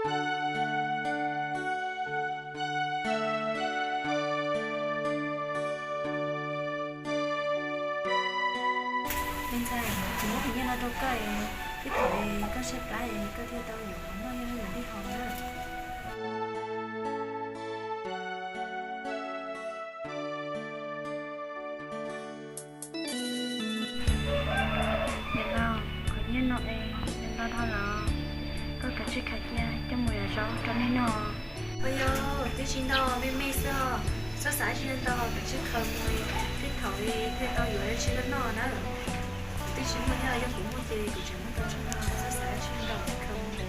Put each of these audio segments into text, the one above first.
Me ntxhais, kuv muab hais nyiaj no rau koj es, ib pliag koj tshaib plab es koj thiaj tau yuav noj nyiaj noj yuav dib hos na. Niam laus, qhov nyiaj no es nws tau dhau lawm, koj kav tsij khaws cia coj mus yuav zaub rau nej noj. Ua yog twb tsis ntau, me me xwb os, txhob xav tsis ntau, kav tsij khaws mus, tej thaum li thiaj tau yuav dab tsi los noj na. Twb tsis muaj thiab, yog kuv muaj ces kuv tseem muab tau tso no, txhob xav tsis ntau, khaws mus.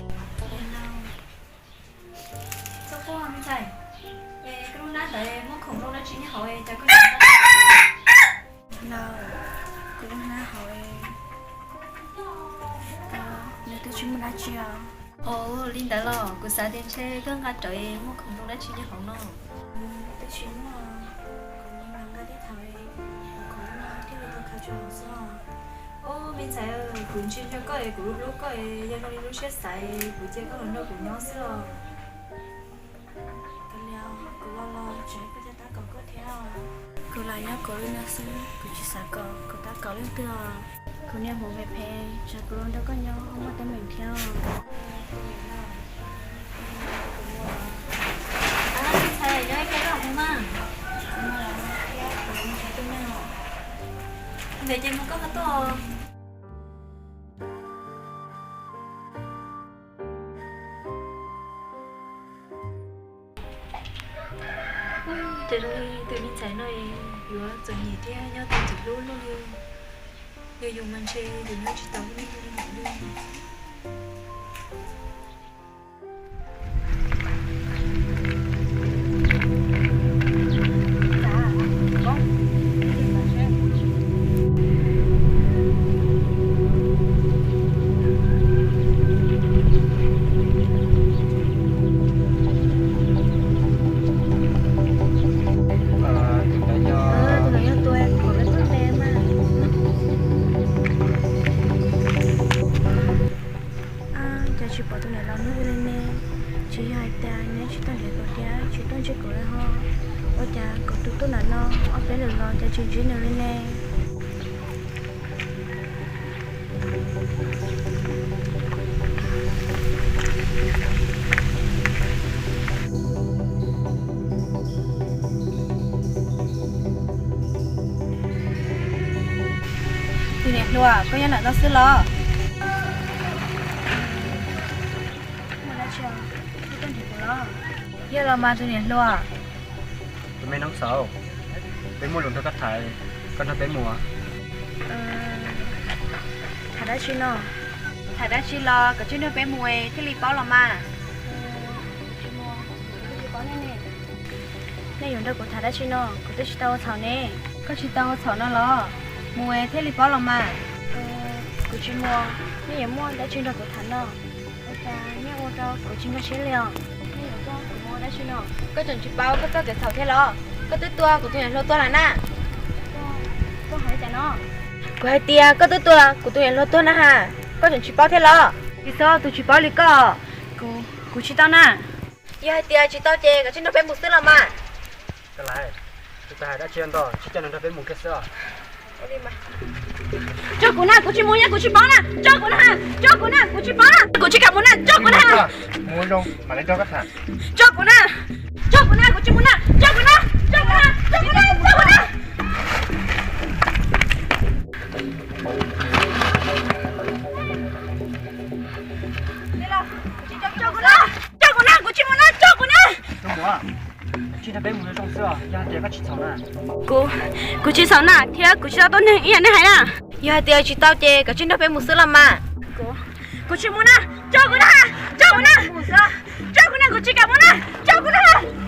Txhob quaj me ntxhais, es koj lub hnab ntawd muaj khoom zoo dab tsi nyob hauv cas koj tseem ntau? Laus, kuv lub hnab hauv nws twb tsis muaj dab tsi os. Ov, li ntawd los kuv xav tias ntshe koj nqa rawv muaj khoom zoo dab tsi nyob hauv no. Twb tsis muaj, kuv nqa tej thaum khoom no thiaj li tau khaws tso hauv xwb os. Ov me ntxhais, kuv ntsia ntsoov koj es kuv hlub koj es yog zoo li lub siab xav kuv cia koj los nrog kuv nyob xwb os. Kav liam, kuv los los tseem kuj tab kaum koj thiab. Kuv los nyob kuv li no xwb, kuv tsis xav kom kuv tab kaum leej twg os. Kuv niaj hmoov phem phem, tsam kuv los nrog koj nyob muaj teeb meem thiab. Ntawd ces mus koj ho tuaj. Ces zoo li tus me ntxhais no yuav txom nyem thiab nyob tau txom hlub luaj li. Yog yus mas ntshe yus nyob tsis tau ib hnub li. Tus no yog tus uas kuv tuaj ntes mas. Cas tsis pom tus niam laus nws ua li ne? Tsis yog hais tias nws tsis tuaj nrhiav kuv thiab tsis tuaj ntsib kuv li ho? Ua cas kuv tus tub ntawm no ob peb lwm los cas tsis ntsib nws li ne? Tus niam hluas, koj nyob ntawm no xwb los? Yog los mas tus niam hluas. Tus me Noob Xauv, peb muaj lus nrog koj tham, koj nrog peb mus. Tham dab tsi no? Tham dab tsi los koj tsis nrog peb mus thiaj li paub los mas. Nej yuav nrog kuv tham dab tsi no? Kuv twb tsis tau ua txhaum ne. Koj tsis tau ua txhaum no los? Mus thiaj li paub los mas. Kuv tsis mus, nej yuav muaj dab tsi nrog kuv tham no? Ua cas nej ua rau kuv tsis nkag siab li os? Nej yuav coj kuv mus ua dab tsi no? Koj tseem tsis paub koj txoj kev txhaum thiab los? Koj twb tua kuv tus niam hluas tuag lawm na. Kuv hais tias koj twb tua kuv tus niam hluas tuag na has, koj tseem tsis paub thiab los? Tsis txhob tus tsis paub li koj. Kuv tsis tau na. Yog hais tias tsis tau ces koj tsis nrog peb mus xwb los mas. Tsis tau hais dab tsi ntau, tsis coj nws nrog peb mus kiag xwb os. Tso kuv na, kuv tsis mus, yog kuv tsis paub na, tso kuv na, tso kuv na, kuv tsis paub na, kuv tsis kam mus na, tso kuv na. Mus zoo mam li nrog koj tham. Tso kuv na, tso kuv na, kuv tsis mus na, tso kuv na, tso kuv na, tso kuv na, tso kuv na. Tso kuv na, tso kuv na, kuv tsis mus na, tso kuv na. Tsis nrog peb mus zoo xwb os, yog hais tias koj tsis txhaum na. Kuv, kuv tsis txhaum na, thiab kuv tsis tau tua neeg ib yam nej hais na. Yog hais tias tsis tau ces koj tsis nrog peb mus xwb los mas. Kuv tsis mus na, tso kuv na, tso kuv na, tso kuv na, kuv tsis kam mus na, tso kuv na,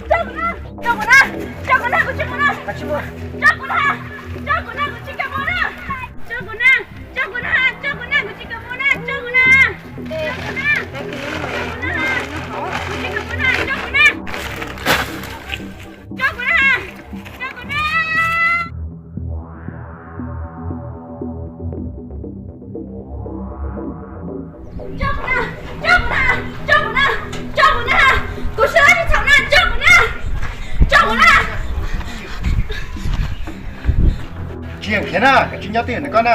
tso kuv na, tso kuv na, tso kuv na, kuv tsis mus na, tso kuv na, tso kuv na, kuv tsis kam mus na, tso kuv na, tso kuv na, tso kuv na, kuv tsis kam mus na, tso kuv na, tso kuv na, tso kuv na, kuv tsis kam mus na, tso kuv na. Tso kuv na, tso kuv na. Tso kuv na, tso kuv na, Es na, koj tsis nco tij laug ntawm koj na.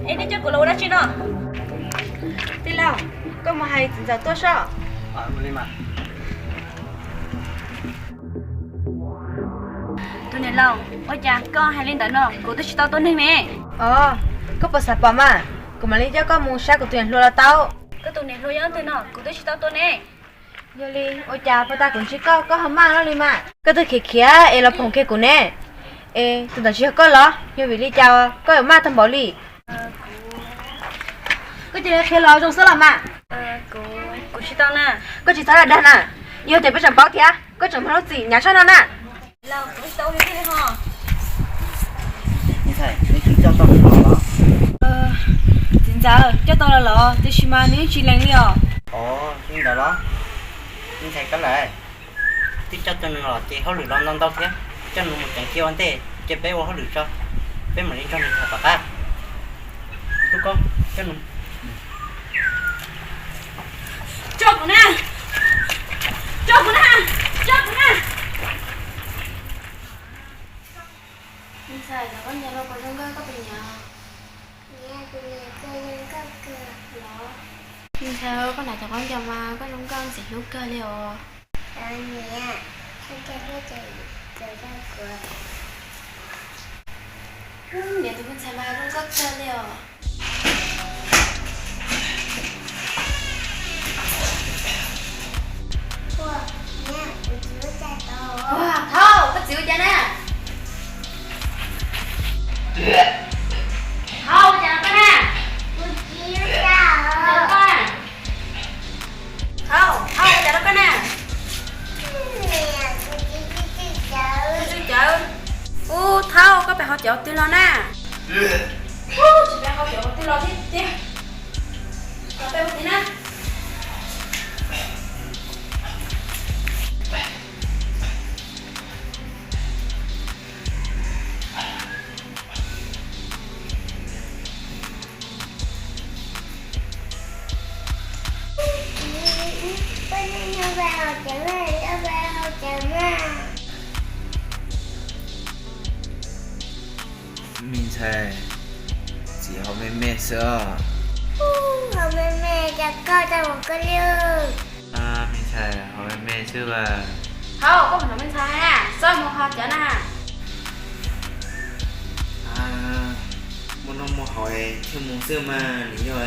Es nej coj kuv los ua dab tsi no? Tij laug, koj mus hais txiv ntxawm tuaj soj. Tus niam laus, ua cas koj hais li ntawd no, kuv twb tsis tau tua neeg ne. Os, koj puas xav pom mas, kuv mam li coj koj mus saib kuv tus niam hluas los tau. Koj tus niam hluas yog leej twg no, kuv twb tsis tau tua ne. Yog li ua cas puag ta kuv ntsib koj, koj ho maj loj li mas? Koj twb khiav khiav es los phoom kiag kuv ne. Es tus ntawd tsis yog koj los? Yog vim li cas koj yuav maj tag npaum li? Koj cia li qhia los zoo xwb los mas. Kuv tsis tau na. Koj tsis txhob dag na. Yog tias peb tseem paub thiab, koj tseem muaj lub txim hnyav tshaj no na. Txiv ntxawm, coj tau los los, tiam sis mas nws tsis lees li os. Os, li ntawd los? Me ntxhais, koj lawm, twb coj tau nws los ces hauj lwm los ntau ntau thiab, coj nws mus tseem cia ua ntej ces peb ua hauj lwm tso, peb mam li nrog nws tham tom qab. Tub Koob, coj nws. Tso kuv na! Tso kuv na! Tso kuv na! Me ntxhais, koj nco los kuv zoo nkauj koj tus niam. Me ntxhais, koj hnav cov khaub ncaws mas koj zoo nkauj ntxim hlub kawg li os. Niam tus me ntxhais mas zoo nkauj kawg li os. Thaub, koj txiv ua cas na? Thaub, ua cas no koj na? Thaub, Thaub, ua cas no koj na? Ub, Thaub, koj pem hauv cawv twg los na? Ub, tsis pem hauv cawv twg los thiab tiag. Los pem ua tid na. Me ntxhais, txiv ho me me xwb os. Ho me me cas koj tau mus koj li. Me ntxhais, ho me me xwb as. Thaub, koj mus nrog me ntxhais na, txhob mus haus cawv na. Muaj noj muaj haus thiaj mus xwb mas, nws yog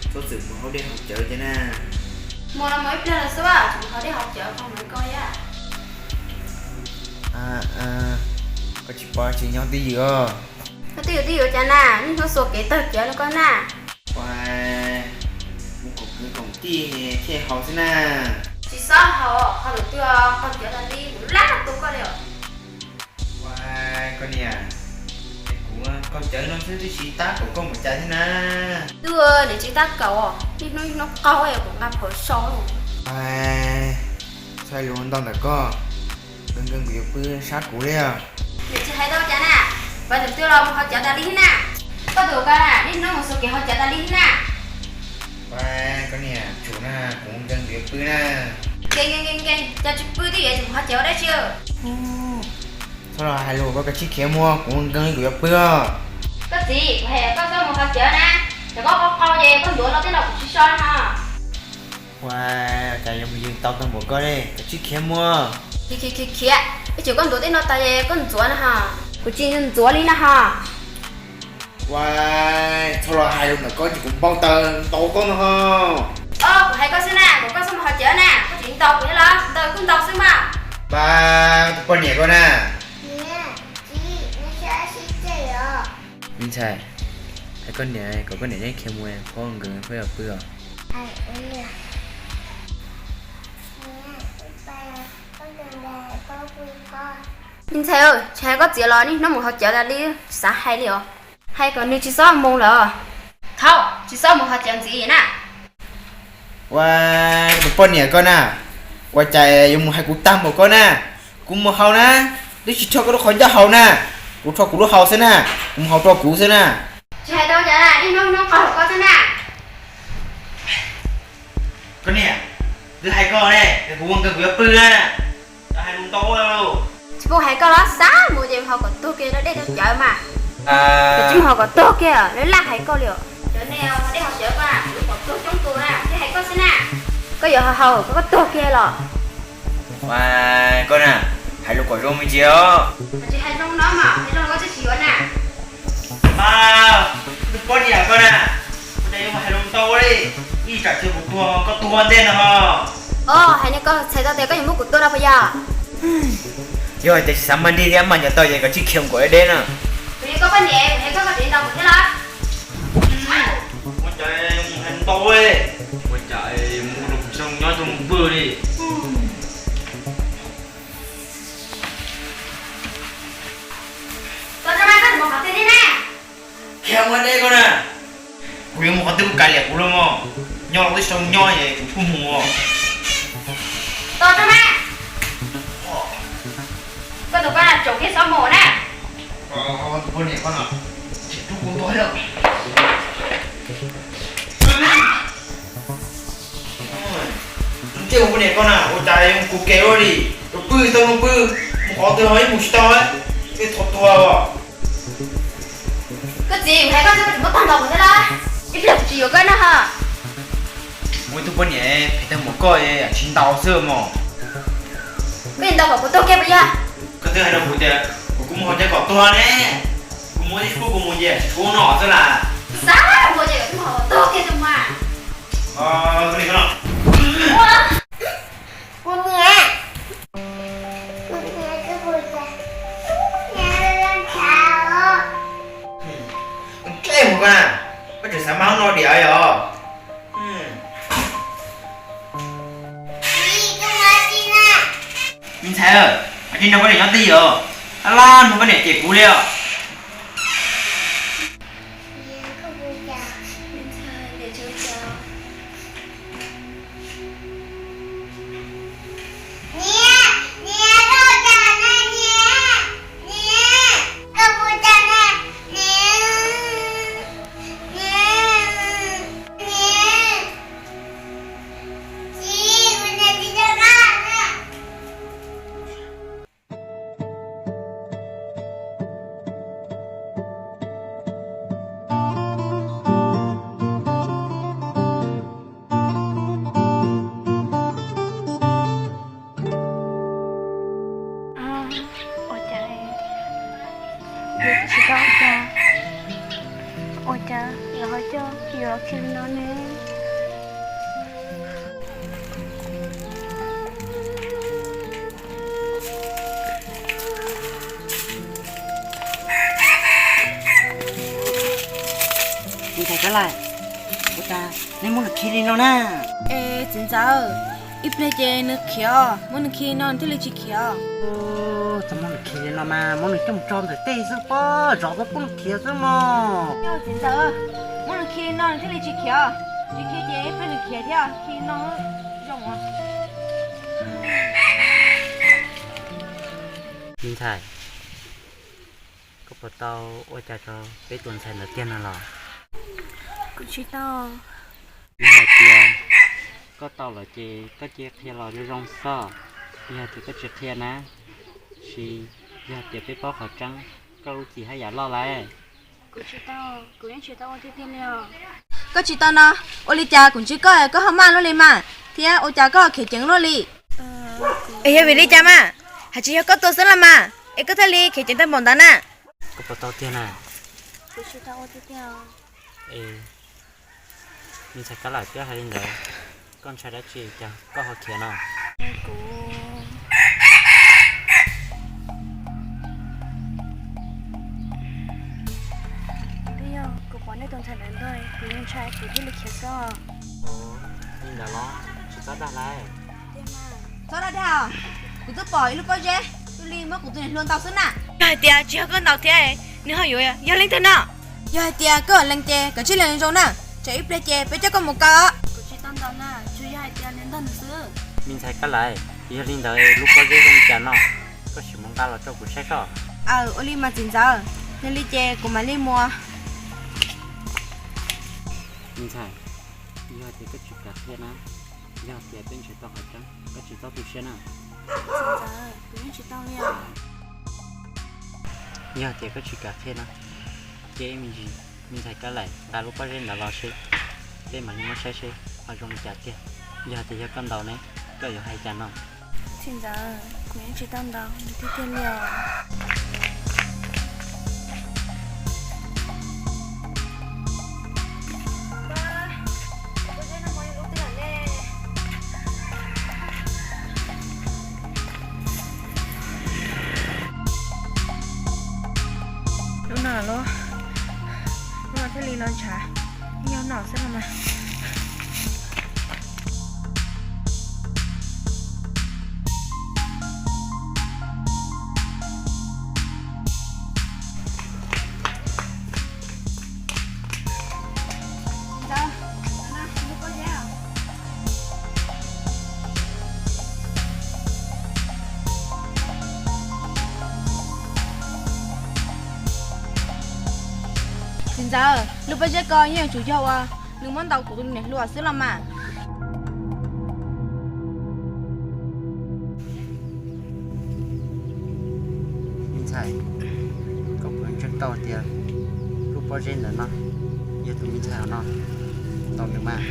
txhob txwm mus haus dej haus cawv cov na. Mus los mus ib pliag los xwb, tseem haus dej haus cawv qhov ntawd koj yam. Koj tsis paub tsis nyob twj ywm os. Koj twj ywm twj ywm cas na, niaj hnub xuas kev tawg cawv no koj na. Ua, mus koom kwv koom tij thiaj haus xwb na. Tsis txhob haus, qhov ntawd twb qaug cawv tas li, kuv laj tu koj li os. Ua, koj niam, kuv qaug cawv no xwb twb tsis tab kaum koj npaum cas thiab na. Twb niam tsis tab kaum, niaj hnub niaj hnub qaug, kuv nqa phom so. Txhob hais lus ntau ntawm koj, nkees nkees kuv yuav pw sab kuv li os. Niam tsis hais tau cas na, pab tus twg los mus haus cawv tas li thiab na. Koj tus koj na, niaj hnub mus xuas kev haus cawv tas li thiab na. Koj niam, tsum na, kuv nkees kuv yuav pw na. Nkees nkees nkees, cas tsis pw twb yuav tsum mus haus cawv ua dab tsi. Txhob los hais lus, koj kav tsij khiav mus, kuv nkees kuv yuav pw os. Koj txiv, kuv hais koj txhob mus haus cawv na, ces koj qaug qaug ces koj ntuav no tej no kuv tsis so no. Ua, cas yuav mus yws tau tag npaum koj li, kav tsij khiav mus. Khiav khiav khiav khiav, ib chim koj ntuav tej no tas es koj ntxuav na ho. Kuv tsis ntxuav li na ho. Ua, txhob los hais lus ntawm koj ces kuv npau taws ntaus koj no ho. Os, kuv hais koj xwb na, kom koj txhob mus haus cawv na, koj tseem ntaus kuv thiab los? Ntaus kuj ntaus xwb mas. Pab tus poj niam koj na. Me ntxhais, hais koj niam kom koj niam neb khiav mus, koj nkees koj yuav pw os. Me ntxhais, tsis hais koj txiv los niaj hnub mus haus cawv tas li, tsis xav hais li os. Hais kom nws tsis txhob mus lawm. Thaub, tsis txhob mus haus cawv ntxiv na. Ua, tus poj niam koj na, ua cas yuav mus hais kuv tag npaum koj na. Kuv mus haus na, twb tsis rho koj lub qhov ncauj haus na. Kuv rho kuv lub haus xwb na, kuv mus haus rau kuv xwb na. Tsis hais tau cas na, niaj hnub hnub qaug koj xwb na. Koj niam, twb hais koj ne, kuv ua nkees kuv yuav pw na. Hais lus ntau. Tsis pub hais koj los xav mus ces mus haus kom tuag kiag rau dej rau cawv mas. Koj tsis mus haus kom tuag kiag, lawv laj hais koj li os. Cov nej dej haus sawv koj, lub qhov tuag coob tus na, thiaj hais koj xwb na. Koj yuav haus haus koj tuag kiag los. Koj na, hais lus kom zoo me ntsis os. Tsis hais zoo no mas, hais zoo koj twb tsis yuav na. Mas, tus poj niam koj na, ua cas yuav mus hais lus ntau li, ib tsam tsis kuv tuag koj tuag ntej no. Os, hais no koj txhais tau tias koj yuav muab kuv tua no puas yog? Yog hais tias tsis xav mag nrig thiab mag nyob tau ces koj tsis khiav nkaum deb deb na. Kuv yog koj poj niam, kuv yog koj, koj tseem ntau kuv thiab los? Ua cas mus hais ntau, ua cas mus ua rau kuv zoo nyob zoo pw li. Tos tso mas, koj mus qhov twg thiab na? Khiav mus deb koj na. Kuv yuav mus qhov twg kuj kav liam kuv los mas. Nyob los twb tsis tau nyob es kuv kuj mus. Tos tso mas. Koj tus koj tsaus kiag txhob mus na. Tus poj niam koj na, tsis rub kuv ntua thiab. Tus ntsej muag poj niam koj na, ua cas yuav mus kuv kev ua li, yuav pw tau zoo pw, mus qhov twg ho ib mus tsis tau, tej thov tuag. Koj txiv, kuv hais koj xwb koj tseem muab tag nrho kuv thiab lawm, ib pliag kuv tsis yuav koj na ha. Muaj ib tug poj niam phem tag npaum koj tsis ntau xwb mog. Koj yuav ntau kom kuv tuag kiag puas yog? Koj twb hais rau kuv tias kuv kuj mus haus cawv kom tuag ne, kuv muaj ib tug kuv mus ces tsis pub noj xwb las. Xav muaj ces kuv mus haus kom tuag kiag xwb mas. Kuv niam, kuv niam, koj puas cas, koj niam, koj mus koj na, koj tseem xav mas no diam yog. Me ntxhais, koj tsis nrog koj niam nyob twj ywm, ab lab nrog koj niam cem kuv li os. Ua cas, ua cas, ua cas lawv ho coj yus los khi li no ne? Me ntxhais Kab Laim, ua cas nej muab nws khi li no na? Es txiv ntxawm, ib pliag ces nws khiav, muab nws khi no nws thiaj li tsis khiav. Txhob muab nws khi li no mas, muab nws coj mus tso ntawm tej xwb pob, zov pob poob nws khiav xwb mog. Yog txiv ntxawm, muab nws khi li no nws thiaj li tsis khiav, tsis khi ces ib pliag nws khiav thiab, khi li no zoo os. Me ntxhais, koj puas tau ua cas rau peb tus ntxhais ntawd tiag no los? Kuv tsis tau. Yog hais tias koj tau lawm ces koj cia qhia los zoo zoo xwb. Yog tias koj tsis qhia na, tsis, yog tias peb paub qhov tseeb, koj lub txim haj yam loj lawm. Kuv tsis tau, kuv yeej tsis tau ua tiag tiag li os. Koj tsis tau no, ua li cas kuv ntsib koj koj ho maj luaj li mas, thiab ua cas koj ho khiav ceev luaj li? Es yog vim li cas mas? Hais tsis yog koj tua xwb los mas, es koj thiaj li khiav ceev tag npaum ntawd na. Koj puas tau tiag na? Kuv tsis tau ua tiag tiag. Es me ntxhais Kab Laim, twb hais li ntawd, koj ntshai dab tsi cas koj ho khiav no? Kuv, twb yog kuv pom nej tus ntxhais ntawd nrog kuv ntshai kuv thiaj li khiav xwb. Li ntawd los tsis txhob dag lawm. Txhob dag dag, kuv twb pom ib lub pob zeb, tus li muab kuv tus niam hluas ntaus xwb na. Yog hais tias tsis yog koj ntaus thiab, nws ho yuav yog leej twg no? Yog hais tias koj lees ces koj cia li zoo na, tsam ib pliag ces peb coj koj mus kaw. Kuv tsis tau ntaus na, tsuas yog hais tias nws ntog nws xwb. Me ntxhais Kab Laim, yog li ntawd lub pob zeb zoo li cas no, koj sim mus nqa los rau kuv saib soj. Aw, ua li mas txiv ntxawm, yog li ces kuv mam li mus. Me ntxhais, yog tias koj tsis kam qhia na, yog tias peb ntsib tau qhov tseeb, koj tsis txhob tu siab na. Txiv ntxawm, kuv yeej tsis tau li os. Yog tias koj tsis kam qhia na, Ces me ntsis, me ntxhais Kab Laim nqa lub pob zeb ntawd los seb, peb mam li muab saib seb ho zoo li cas tiag. Yog tias yog koj ntaus ne, koj yuav hais cas no? Txiv ntxawm, kuv yeej tsis tau ntaus nws tiag tiag li os. Lub no los, lub no thiaj li los ntshav, yog no xwb no mas. Txiv ntxawm, lub pob zeb ko yeej yuav tsum yog uas nws muab ntaus kuv tus niam hluas xwb los mas. Me ntxhais, koj puas ntseeg tau tias lub pob zeb ntawm no yog tus me ntxhais no ntaus nws mas?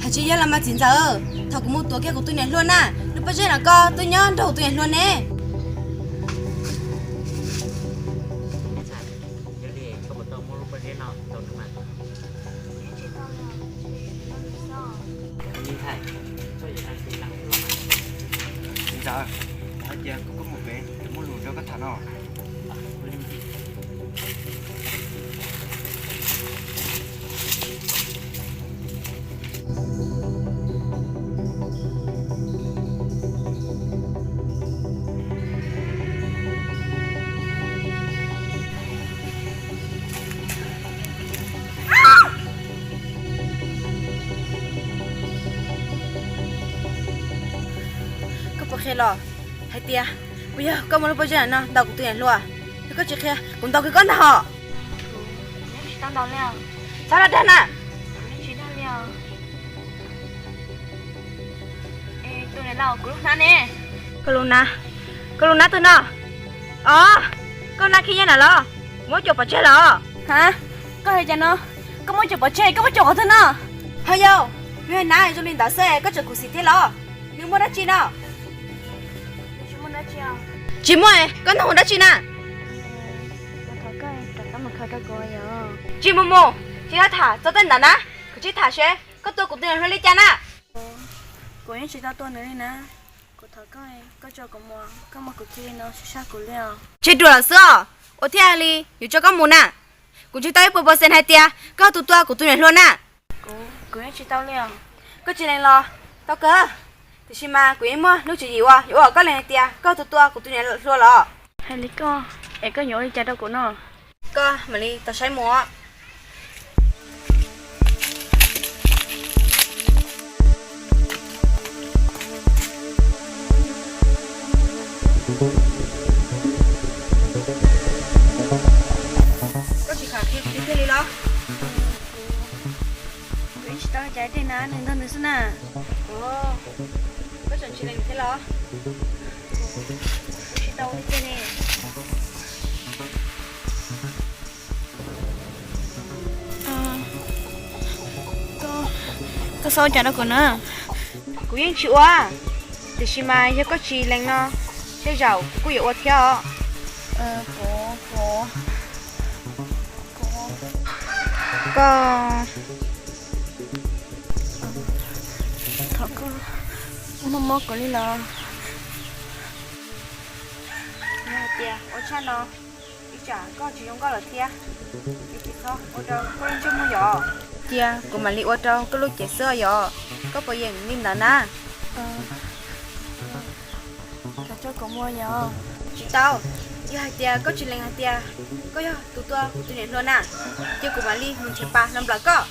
Hais tsis yog los mas txiv ntxawm, thaum kuv mus tuav kiag kuv tus niam hluas na, lub pob zeb no ko twb nyob nrog kuv tus niam hluas ne. Me ntxhais, yog li koj puas tau muab lub pob zeb no ntaus nws mas? Me ntxhais, txhob yuav tag kev lawm. Txiv ntxawm, hais tias koj, koj mus pem, kuv muaj lus rau koj tham no. Koj puas qhia los hais tias puas yog koj muab lub pob zeb no ntaus kuv tus niam hluas? Yog koj tsis qhia, kuv ntaus kiag koj ntag hos. Txhob dag na. Koj lub nab, koj lub nab twg no? Os, koj lub nab khib nyiab na los? Kuv muab cuam pov tseg los? Ha, koj hais cas no? Koj muab cuam pov tseg, koj muab cuam qhov twg no? Ho yog, yus hais nab zoo li ntawd xwb koj tseem khuv xim thiab los? Nws muaj dab tsi no? Tsis muaj, koj nug dab tsi na? Tsis mus mus, tsis txhob tham txog tej ntawd na. Kuv tsis tham seb koj tua kuv tus niam hluas li cas na. Kuv yeej tsis tau tua nws li na. Kuv thov koj, koj tso kuv mus, koj muab kuv cia li no, tsis sab kuv li os. Tseg dua lawm xwb os, ua thiaj li yuav tso koj mus na. Kuv ntsib tau ib puas pawv xees hais tias koj yog tus tua kuv tus niam hluas na. Kuv, kuv yeej tsis tau li os. Koj tsis lees los tau kawg, tiam sis mas kuv yeej muaj lub tswv yim uas yuav ua kom koj lees hais tias koj yog tus tua kuv tus niam hluas los. Hais li koj, es koj yuav ua li cas rau kuv no? Koj mam li tau saib mus. Koj tsis kam qhia kuv tiag li los? Kuv yeej tsis tau hais cas tiag na, nws nrog nws xwb na. Koj tseem tsis lees thiab los? Kuv tsis tau li tiag ne. Koj xav ua cas rau kuv na? Kuv yeej tsis ua, tiam sis mas yog koj tsis lees no, tej zaum kuv kuj yuav ua thiab os. Koj, thov koj, mob mob kuv li los. Yog hais tias ua tshaj no, ib tsam koj tsis zoo nkauj lawm thiab, ces tsis txhob ua rau koj lub ntsej muag yom. Cia kuv mam li ua rau koj lub cev xwb yom. Koj puas yeem li ntawd na? Tsis tau, yog hais tias koj tsis lees hais tias koj yog tus tua kuv tus niam hluas na, ces kuv mam li mus nrhiav pas los nplawm koj.